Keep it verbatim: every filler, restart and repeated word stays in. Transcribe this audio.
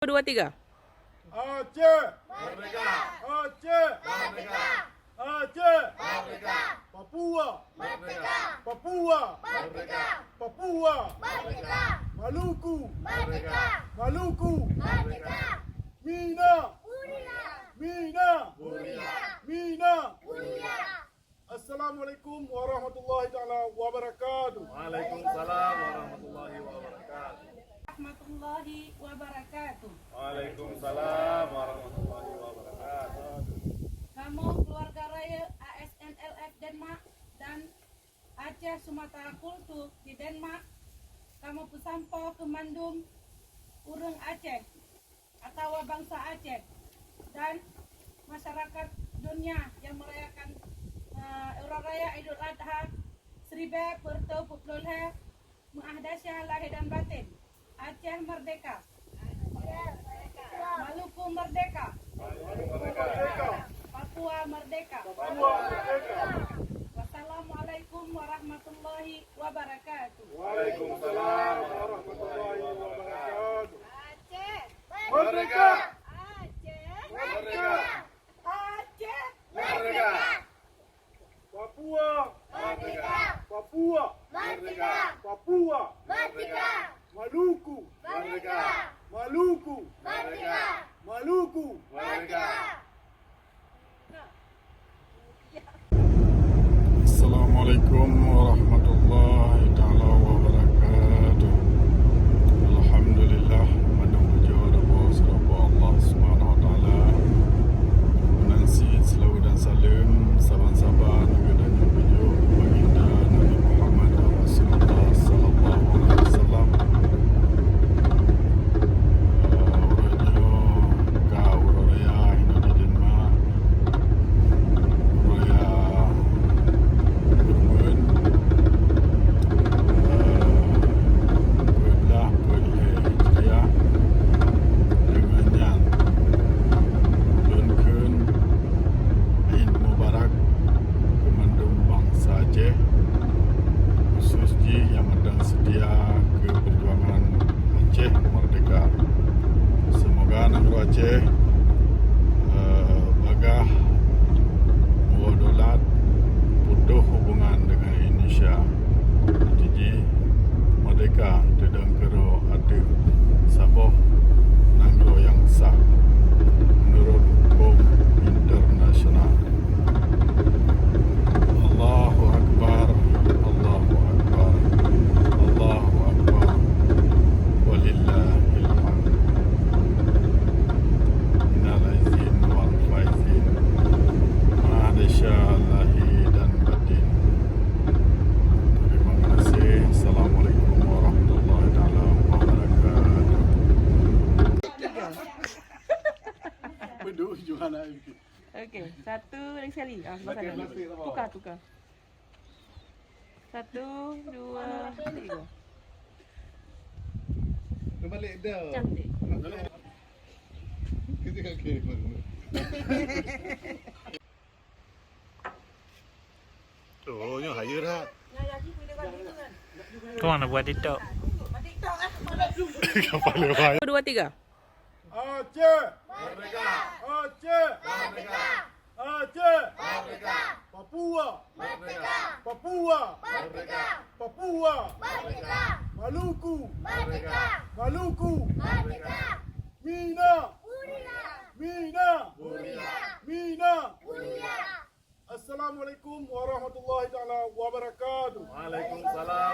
Dua, tiga. Aceh! Merdeka! Aceh! Merdeka! Aceh! Merdeka! Papua! Merdeka! Papua! Merdeka! Papua! Merdeka! Maluku! Merdeka! Maluku! Merdeka! Mina! Huria! Mina! Huria! Mina! Huria! Assalamualaikum warahmatullahi taala wabarakatuh. Waalaikumsalam warahmatullahi wabarakatuh. Warahmatullahi wabarakatuh. Waalaikumsalam warahmatullahi wabarakatuh. Kamoe keluarga rayeuk A S N L F Denmark dan Aceh Sumatera Kultur di Denmark, kamoe peusampoe keu mandum ureuëng Aceh atawa bansa Aceh dan masyarakat dunia yang merayakan, eh, Hari Raya Idul Adha seribu empat ratus empat puluh lima, meuah desya lahé dan batén. Aceh merdeka! Maluku merdeka! Papua merdeka! Wassalamualaikum warahmatullahi wabarakatuh. Waalaikumsalam warahmatullahi wabarakatuh. Aceh merdeka! Aceh merdeka! Aceh merdeka! Papua merdeka! Papua merdeka! Papua merdeka! Maluku merdeka! Maluku merdeka! Maluku merdeka! Assalamualaikum warahmatullahi taala wabarakatuh. Alhamdulillah, mandum puji dan puja Allah Subhanahu wa taala. Meunan cit seulaweuet dan saleuem saban-saban keu Nabi Baginda Nabi Muhammad Rasulullah sallallahu alaihi wasallam. Eh, uroe nyoe ka uroe raya inong di Denmark. Uroe raya Kurban, eh, peuet blah peuet lhèe Hijriah. Deungon nyan, lôn kheun Eid Mubarak keu mandum bansa Aceh, khusus jih nyang mantong seutia keu peujuangan Aceh merdeka. Seumoga nanggroe Aceh, eh, bagaih muwoe daulat, putôh hubungan deungon Indonesia. Jih merdeka teudong keudroe ateueh saboh nanggroe nyang sah meunurot hukôm internasional. Allahu Akbar, Allahu Akbar, Allahu Akbar. Walillahil hamd. Minal aizin wal faizin. Ma'adasya lahir dan batin. Terima kasih. Assalamualaikum warahmatullahi taala wabarakatuh. Beduk jualan. Okey, satu lagi sekali. Ah, sebelah sana. Tukar, tukar. Satu, dua, tiga. Terbalik dah. Cantik. Kita kat game. Oh, nyoe hayeue that. Tuan nak buat TikTok. Kapal lepai. Dua, tiga. Aceh! Merdeka! Aceh! Merdeka! Aceh! Merdeka! Papua! Merdeka! Papua! Merdeka! Papua! Merdeka! Maluku! Merdeka! Maluku! Merdeka! Mina! Huria! Mina! Huria! Mina! Huria! Assalamualaikum warahmatullahi taala wabarakatuh. Waalaikumsalam